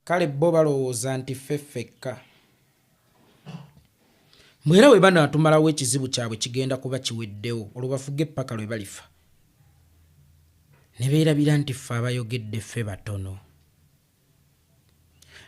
Kale bo balowooza nti ffe ffekka. Mbu era bwe banaatumalawo ekizibu kyabwe kigenda kuba kiweddewo olwo bafuge ppaka lwe balifa. Ne beerabira nti ffe abayogedde ffe batono.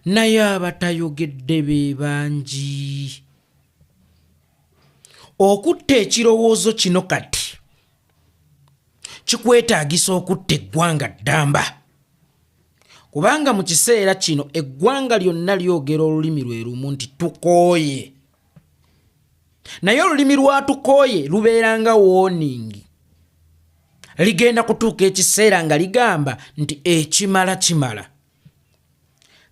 Naye abatayogedde be bangi. Okutta ekirowoozo kino kati kikwetaagisa okutta eggwanga ddamba. Kubanga mu kiseera kino eggwanga lyonna lyogera olulimi lwe lumu nti tukooye. Naye olulimi lwa tukooye lubeera nga wooningi. Ligenda kutuuka ekiseera nga ligamba nti ekimala kimala.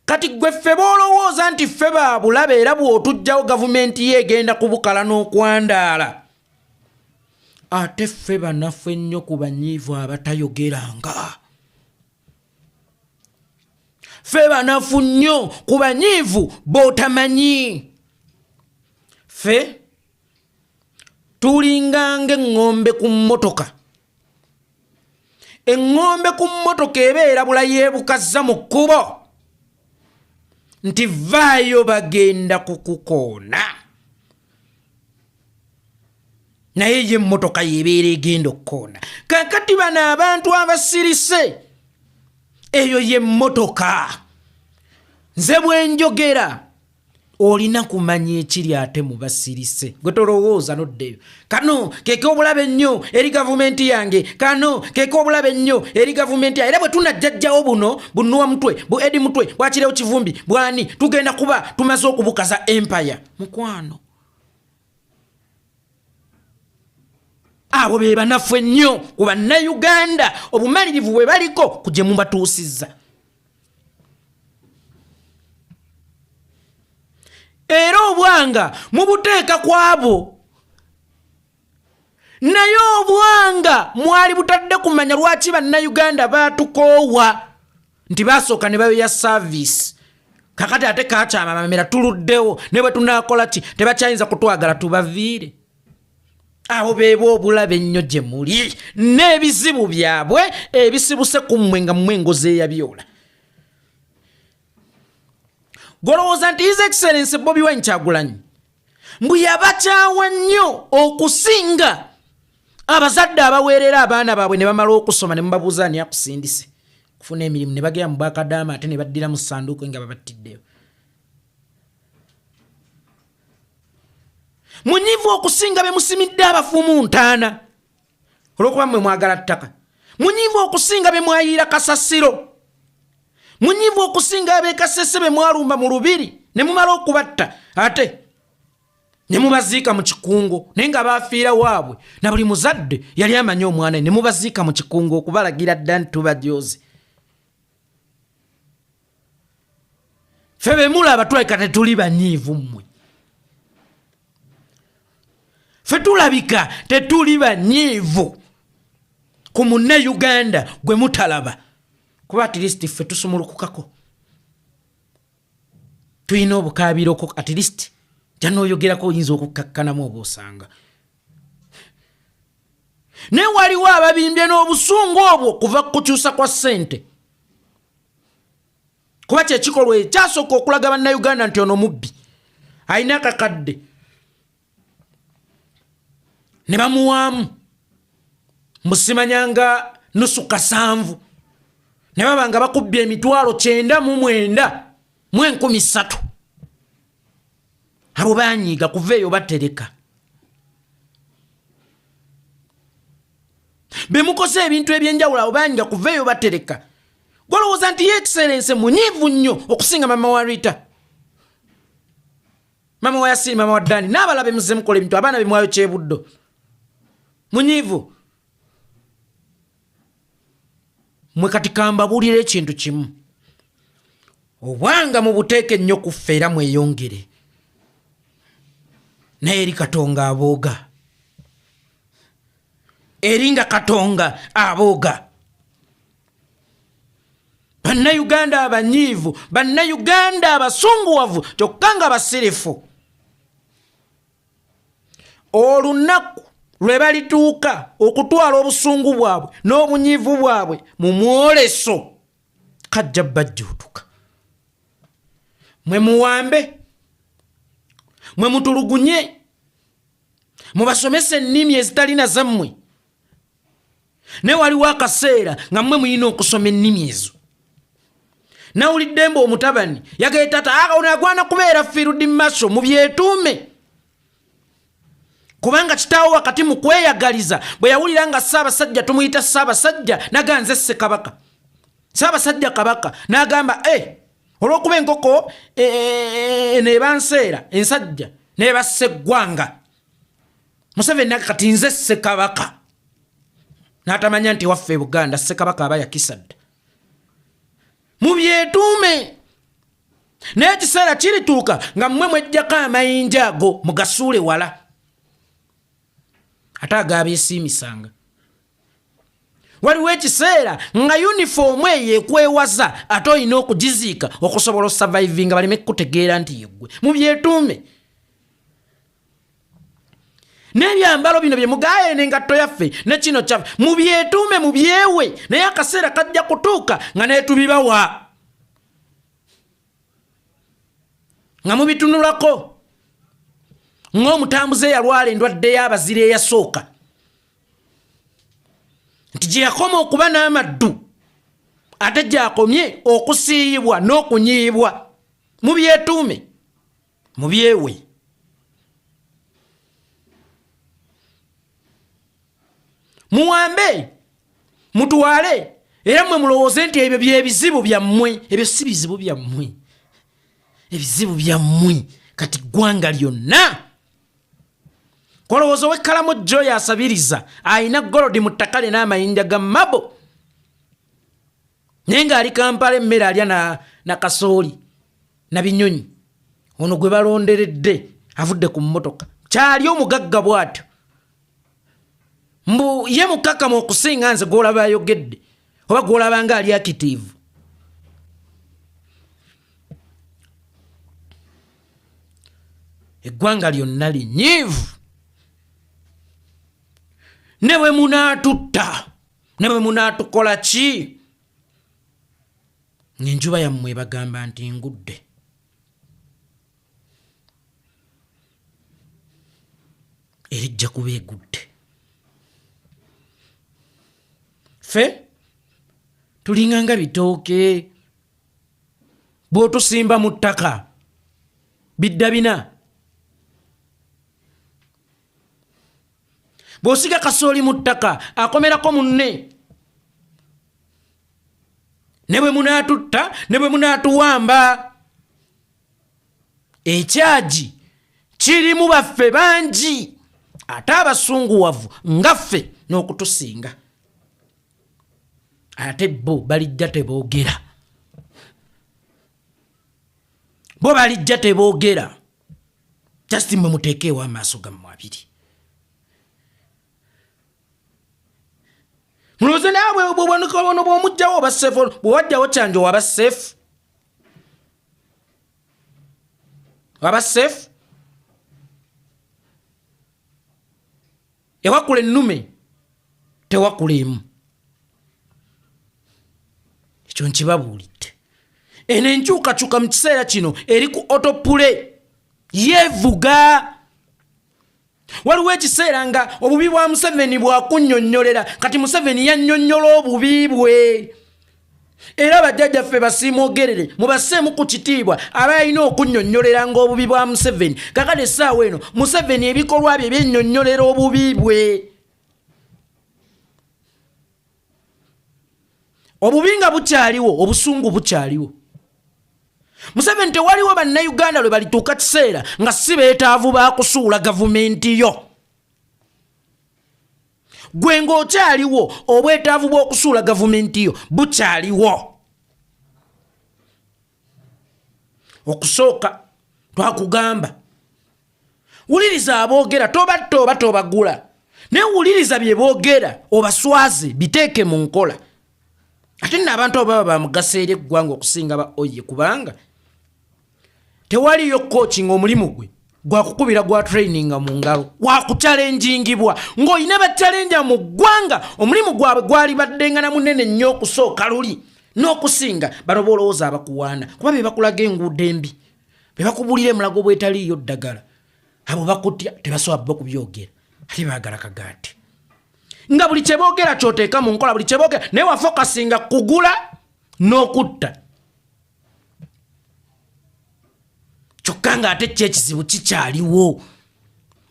Kati ggwe ffe b'olowooza nti ffe ba bulabe era bw'otuggyawo gavumenti yo egenda kubukala n'okwandaala. Ate ffe banafu ennyo ku banyiivu abatayogeranga. Ffe banafu nnyo ku banyiivu b'otamanyi. Ffe tulinga ng'eŋŋombe ku mmotoka. Eŋŋombe ku mmotoka eba erabula yeebukazza mu kkubo nti vaayo bagenda kukukoona. Naye ye emmotoka yebeera egenda okukoona. Kaakati bano abantu abasirise, eyo ye mmotoka. Nze bwe njogera olina kumanya ekiri ate mu basirise. Gwe tolowooza n'oddeyo. Kano ke k'obulabe ennyo eri gavumenti yange. Kano ke k'obulabe ennyo eri gavumenti yange. Era bwe tunajjajjawo buno, bu Noah Mutwe, bu Eddie Mutwe, bwa Kirewo Kivumbi, bwani, tugenda kuba tumaze okubukaza empire. Mukwano. Abo be banafu ennyo ku Bannayuganda, obumalirivu bwe baliko ku gye mubatuusizza. Era obwanga mubuteeka ku abo, naye obwanga mwali butadde kumanya lwaki Bannayuganda baatukoowa nti baasooka ne bayoya service. Kakati ate kakyama amamera tuluddewo, ne bwe tunaakola ki tebakyayinza kutwagala tubaviire. Abo be b'obulabe ennyo gye muli n'ebizibu byabwe ebisibuse ku mmwe nga mmwe engozi eyabyola. Gw'olowooza nti His Excellency Bobi Wine Kyagulanyi mbu yabakyawa nnyo okusinga abazadde abaweerera abaana baabwe ne bamala okusoma ne mubabuuza ani akusindise kufuna emirimu ne bagenda mu bwakadaama ate ne baddira mu ssanduuko nga babattiddeyo. Munyiivu okusinga be musimidde abafu mu ntaana olw'okuba mmwe mwagala ttaka. Munyiivu okusinga be mwayiira kasasiro. Munyiivu okusinga ab'e Kasese be mwalumba mu lubiri ne mumala okubatta ate ne mubaziika mu kikungo, naye nga baafiira waabwe na buli muzadde yali amanyi omwana we, ne mubaziika mu kikungo okubalagira dda nti tubajooze. Ffe be mulaba tulabika tetuli banyiivu mmwe. Ffe tulabika tetuli banyiivu ku Munnayuganda gwe mutalaba, kuba at least ffe tusumulukukako, tulina obukaabiroko at least janooyogerako oyinza okukkakkanamu oba osanga. Naye waliwo ababimbye n'obusungu obwo kuva ku kukyusa kwa ssente, kuba kye kikolwa ekyasooka okulaga Bannayuganda nti ono mubbi, alina akakadde ne bamuwaamu mbu simanyanga nusu kasanvu, ne baba nga bakubbye emitwalo kyenda mu mwenda mu enkumi ssatu. Abo banyiiga kuva eyo batereka. Be mukoze ebintu eby'enjawulo abo banyiiga kuva eyo batereka. Gw'olowooza nti ye Excellency munyiivu nnyo okusinga mama wa Rita, mama wa Yasini, mama wa Dani n'abalala be muzze mukola ebintu, abaana be mwayo kyebuddo. Munyiivu. Mwe kati kambabuulire ekintu kimu, obwanga mubuteeke nnyo ku ffe era mweyongere, naye eri Katonga abooga, eri nga Katonga abooga. Bannayuganda abanyiivu, bannayuganda abasunguwavu, kyokka nga basirifu. Olunaku lwe balituuka okutwala obusungu bwabwe n'obunyiivu bwabwe mu mwoleso, kajja bajjuutuka. Mwe muwambe, mwe mutulugunye, mubasomese ennimi ezitalina zammwe, naye waliwo akaseera nga mmwe mulina okusoma ennimi ezo. Nawulidde mbu omutabani yagaye taata ono agwana kubeera field marshal. Mubyetuume, kubanga kitaawo wakati mu kweyagaliza bwe yawulira nga Ssaabasajja tumuyita Ssaabasajja, naganze Ssekabaka, Ssaabasajja Kabaka, n'agamba e olw'okuba enkoko eno eba nseera ensajja nebassa eggwanga, Museveni kati nze Ssekabaka, n'atamanya nti waffe e Buganda Ssekabaka aba yakisa dda. Mubyetuume, naye ekiseera kirituuka nga mmwe mwejjako amayinja ago mugasuule wala, ate agabeesiimisanga. Waliwo ekiseera nga yunifoomu eyo ekwewaza, ate olina okugiziika okusobola osurvivinga, baleme kukutegeera nti yeggwe. Mubyetuume n'ebyambalo bino bye mugaye n'engatto yaffe ne kino kyaffe, mubyetuume, mubyewe, naye akaseera kajja kutuuka nga netubibawa nga mubitunulako ng'omutambuze eyalwala endwadde y'abazira eyasooka, nti gye yakoma okuba n'amaddu ate gyakomye okusiiyibwa n'okunyiibwa. Mubyetuume, mubyewe. Muwambe, mutwale, era mmwe mulowooze nti ebyo byebizibu byammwe. Ebyo si bizibu byammwe. Ebizibu byammwe kati ggwanga lyonna. Kolowooza ow'ekkalamu joyo asabiriza ayina gold mu ttaka lye n'amayinja ga marble, naye ng'ali Kampala emmere alya na kasooli na binyonyi. Ono gwe balonderedde avudde ku mmotoka kyali omugagga bw'atyo, mbu ye mukakamu okusinga nze gwolaba ayogedde oba gwolaba nga ali active. Eggwanga lyonna linyiivu. Ne bwe munaatutta, ne bwe munaatukola ki, ng'enjuba yammwe ebagamba nti ngudde. Erijja kuba egudde. Ffe tulinga nga bitooke, bw'otusimba mu ttaka bidda bina, bw'osiga kasooli mu ttaka akomerako munne. Ne bwe munaatutta, ne bwe munaatuwamba, ekyagi kirimu baffe bangi ate abasunguwavu nga ffe n'okutusinga, ate bo balijja teboogera, bo balijja teboogera. Just mwe muteekeewo amaaso gammwe abiri, mulowooze nawe ono bw'omugjawo oba safe, bwe wajjawo kyanjo waba safe, waba safe. Ewakula ennume tewakula emu, ekyo nkibabuulidde. Eno enkyukakyuka mu kiseera kino eri ku autoplay, yeevuga. Waliwo ekiseera nga obubi bwa Museveni bwakunnyonnyolera. Kati Museveni yannyonnyola obubi bwe, era bajjajjaffe basiimwogerere, mubasseemu ku kitiibwa aba alina okunnyonnyolera ng'obubi bwa Museveni. Kakati essaawa eno Museveni ebikolwa bye byennyonnyolera obubi bwe. Obubi nga bukyaliwo, obusungu bukyaliwo. Museveni tewaliwo bannayuganda lwe balituuka kiseera nga si beetaavu bakusuula gavumenti yo. Gwe ng'okyaliwo, obwetaavu bw'okusuula gavumenti yo bukyaliwo. Okusooka twakugamba, wuliriza aboogera, tobatta oba tobagula, naye wuliriza bye boogera, obaswaze, biteeke mu nkola. Ate nno abantu abo baba bamugaso eri eggwanga okusinga ba oye, kubanga tewaliyo coach ng'omulimu gwe gwakukubira gwa traininga mu ngalo, wakuchallengingibwa ng'olina bachallenger mu ggwanga. Omulimu gwabwe gwali baddenga na munene nnyo okusooka luli n'okusinga bano boolowooza abakuwaana, kuba be bakulaga enguudo embi. Bebakubuulira emulago bwetaliiyo ddagala, abo bakutya, tebasobola bo kubyogera, ate baagala kagaati nga buli kyeboogera kyoteeka mu nkola, buli kyeboogera. Naye wafokasinga kugula n'okutta, kyokka ng'ate kyo ekizibu kikyaliwo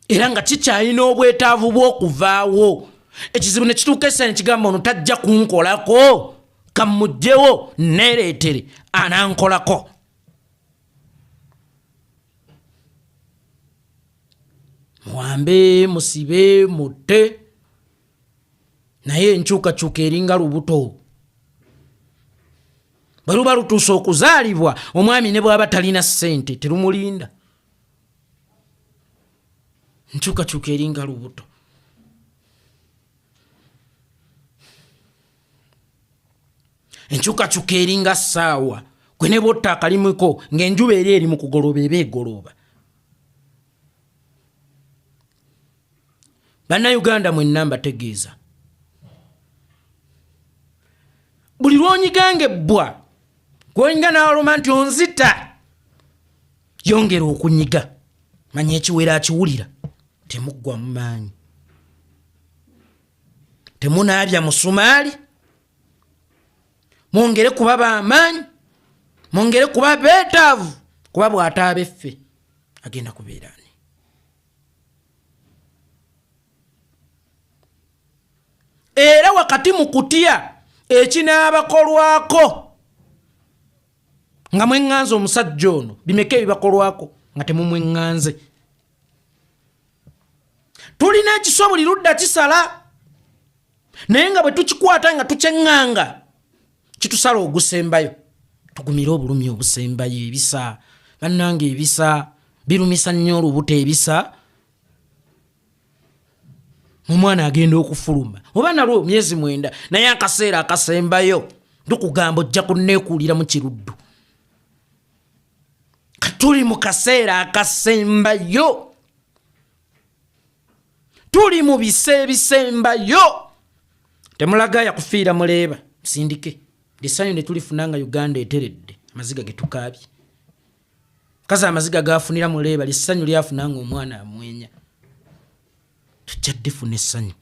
era nga kikyalina obwetaavu bw'okuvaawo. Ekizibu ne kituuka essa ne kigamba, ono tajja kunkolako, kammugjewo neereetere anankolako. Muwambe, musibe, mutte, naye enkyukakyuka eringa lubuto. Bwe luba lutuuse okuzaalibwa, omwami ne bw'aba talina ssente terumulinda. Nkyukakyuka eringa lubuto. Enkyukakyuka eringa ssaawa, gwe ne bwotta akalimiko ng'enjuba eri eri mu kugolooba, eba egolooba. Bannayuganda mwenna mbategeeza, buli lwonyiganga ebbwa gwonyinga n'aluma nti onzita, yongera okunyiga, manya ekiwera akiwulira. Temuggwa mu maanyi, temunaabya musumaali, mwongere kuba bamaanyi, mwongere kuba beetaavu, kuba bw'ataaba effe agenda kubeera ani? Era wakati mu kutya ekinaabakolwako nga mweŋŋanze omusajja ono, bimeka ebibakolwako nga temumweŋŋanze? Tulina ekiso buli ludda kisala, naye nga bwe tukikwata nga tukyeŋŋanga kitusala ogusembayo. Tugumire obulumi obusembayo. Ebisa, bannange, ebisa birumisa nnyo olubuto. Ebisa omwana agenda okufuluma oba nalwo myezi 9, naye akaseera akasembayo ndikugamba ojja kuneekuulira mu kiruddu. Katuli mu kaseera akasembayo, tuli mu bisa ebisembayo. Temulagaya kufiira muleeba musindike essanyu ne tulifuna nga Uganda eteredde. Amaziga ge tukaabye, kazi amaziga gafunira muleeba, lyessanyu lyafuna nga omwana amwenya, tujja ddifuna essanyu.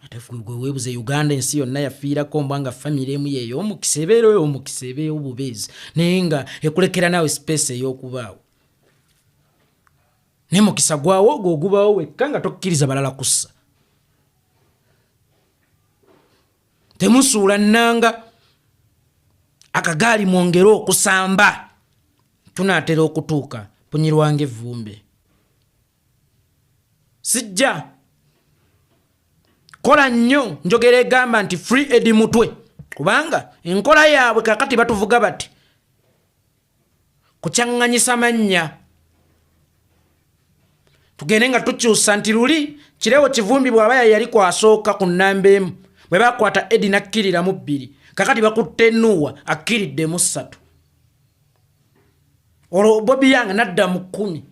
Ate gwe weebuze Uganda ensi yonna yafiirako mbwa nga famire emu yeey'omukisa, ebeera ey'omukisa, ebeewo bubeezi, naye nga ekulekera naawe space ey'okubaawo, naye mukisa gwawo ogwo ogubawo wekka nga tokkiriza balala kussa. Temusuula nnanga akagaali, mwongere okusamba, tunaatera okutuuka. Punyirwanga evvumbe, sijja kola nnyo njogera egamba nti free Edi Mutwe, kubanga enkola yaabwe kakati batuvuga bati kukyaŋŋanyisa mannya, tugende nga tukyusa nti luli Kirewo Kivumbi bw'aba yali kwasooka ku nnamba 1, bwe bakwata Edi nakkiriramu 2, kakati bakutte Nuuwa akkiriddemu 3, olwo Bobi Yang nadda mu 10.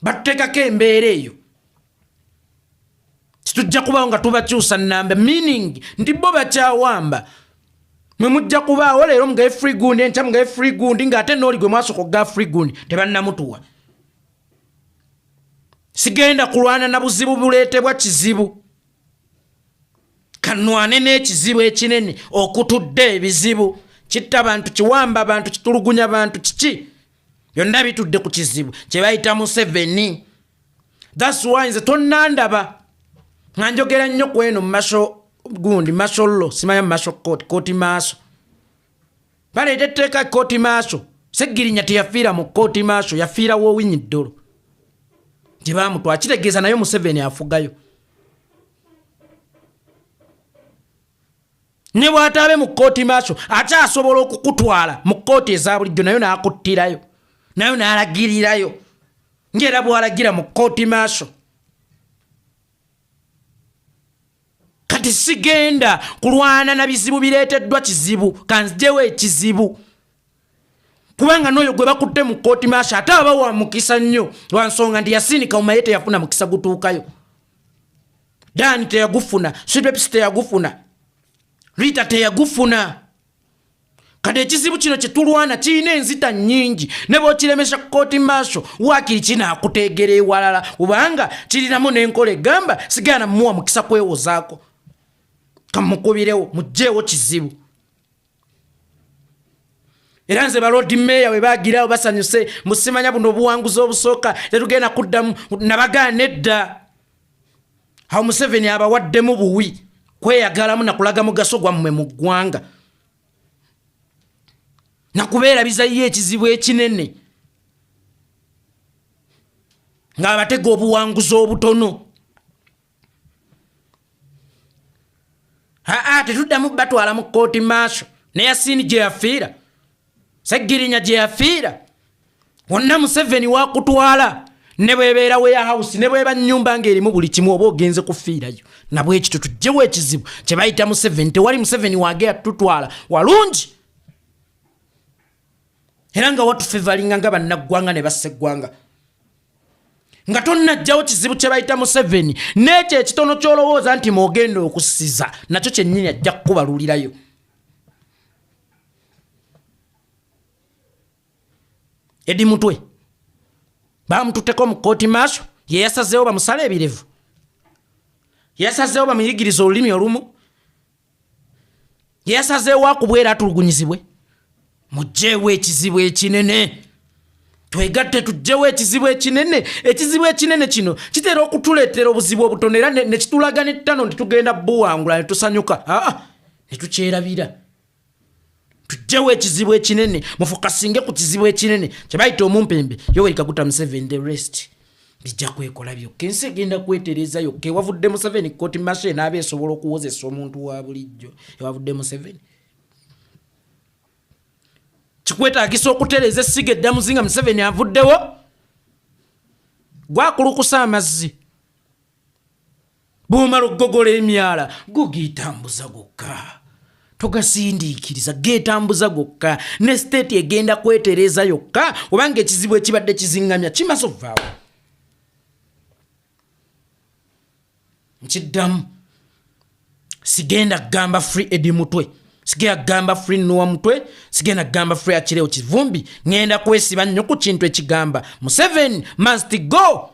Batuteekako embeera eyo, titujja kubaawo nga tubakyusa nnamba, meaning nti bo bakyawamba, mwe mujja kubaawo. Leero mugaye free gundi, enkya mugaye free gundi, ng'ate nooli gwe mwasooka okugaa free gundi tebannamutuwa. Sigenda kulwana na buzibu buleetebwa kizibu, kanwane n'ekizibu ekinene okutudde ebizibu. Kitta bantu, kiwamba bantu, kitulugunya bantu, kiki byonna bitudde ku kizibu kye bayita Museveni. That's why nze tonnandaba nga njogera nnyo ku eno mumaso gundi masollo, simanya mumaso kooti, kooti maaso baleeta etteeka kooti maaso. Seggirinya teyafiira mu kooti maaso, yafiira woowinyi ddolo gye baamutwala. Kitegeeza naye Museveni afugayo, ne bw'ataabe mu kooti maaso akyasobola okukutwala mu kooti eza bulijjo, nayo n'akuttirayo, nayo n'alagirirayo ng'era bw'alagira mu kooti maaso. Kati sigenda kulwana na bizibu bireeteddwa kizibu, kanzijewo ekizibu, kubanga n'oyo gwe bakutte mu kooti maaso ate aba wa mukisa nnyo, lwa nsonga nti Yasiini Kawuma ye teyafuna mukisa gutuukayo, Daani teyagufuna, Sipepsi teyagufuna, Rita teyagufuna. Kati ekizibu kino kye tulwana kirina enzita nnyingi, ne bw'okiremesa kooti maaso waakiri kinaakuteegera ewalala, kubanga kirinamu n'enkola egamba sigala muwa mukisa kwewozaako, kamukubirewo mugyewo kizibu. Era nze baloodi meeya we bagirawo basanyuse, musimanya buno obuwanguzi obusooka tetugenda kuddamu, nabagaana edda. Awo Museveni abawaddemu buwi kweyagalamu nakulaga mugaso gwammwe mu ggwanga, nakubeerabiza ye ekizibu ekinene ng'abatega obuwanguzi obutono. Aa, tetuddamu batwala mu kooti maaso, ne Yasiini gye yafiira, Seggirinya gye yafiira, wonna Museveni wakutwala, ne bwebeera warehouse, ne bweba nnyumba ng'erimu buli kimu, oba ogenze kufiirayo. Nabwekityo tugyewo ekizibu kye bayita Museveni. Tewali Museveni wagera tutwala walungi era nga watufevalinga nga bannaggwanga ne bassa eggwanga nga tonnajjawo kizibu kye bayita Museveni. N'ekyo ekitono ky'olowooza nti mwogenda okusiza nakyo kyennyini ajja kukubalulirayo. Edi Mutwe bamututteko mu kooti maaso, ye yasazeewo bamusale ebirevu, yasazeewo bamuyigiriza olulimi olumu, yasazeewo akubwera atulugunyizibwe. Mugyewo ekizibu ekinene, twegatte tugyewo ekizibu ekinene. Ekizibu ekinene kino kitera okutuleetera obuzibu obutono era ne kitulaga n'ettano nti tugenda buwangula ne tusanyuka, aa ne tukyerabira. Tugyewo ekizibu ekinene, mufokasinge ku kizibu ekinene kye bayita omumpembe Yoweri Kaguta Museveni. The rest bijja kwekola byokka, ensi egenda kwetereza yokka. Ewavudde Museveni, kooti martial enaaba esobola okuwozesa omuntu wa bulijjo? Ewavudde Museveni, kikwetaagisa okutereeza essiga eddamuzi nga Museveni avuddewo? Gwakulukusa amazzi, bwomala okugogola emyala go geetambuza gokka, togasindiikiriza, geetambuza gokka. Ne state egenda kwetereza yokka, obanga ekizibu ekibadde kiziŋŋamya kimaze ovaawo. Nkiddamu, sigenda kugamba free Edi Mutwe, sigenda kugamba free Nuwa Mutwe, sigenda kugamba free Akirewo Kivumbi. Ŋŋenda kwesiba nnyo ku kintu ekigamba Museveni must go.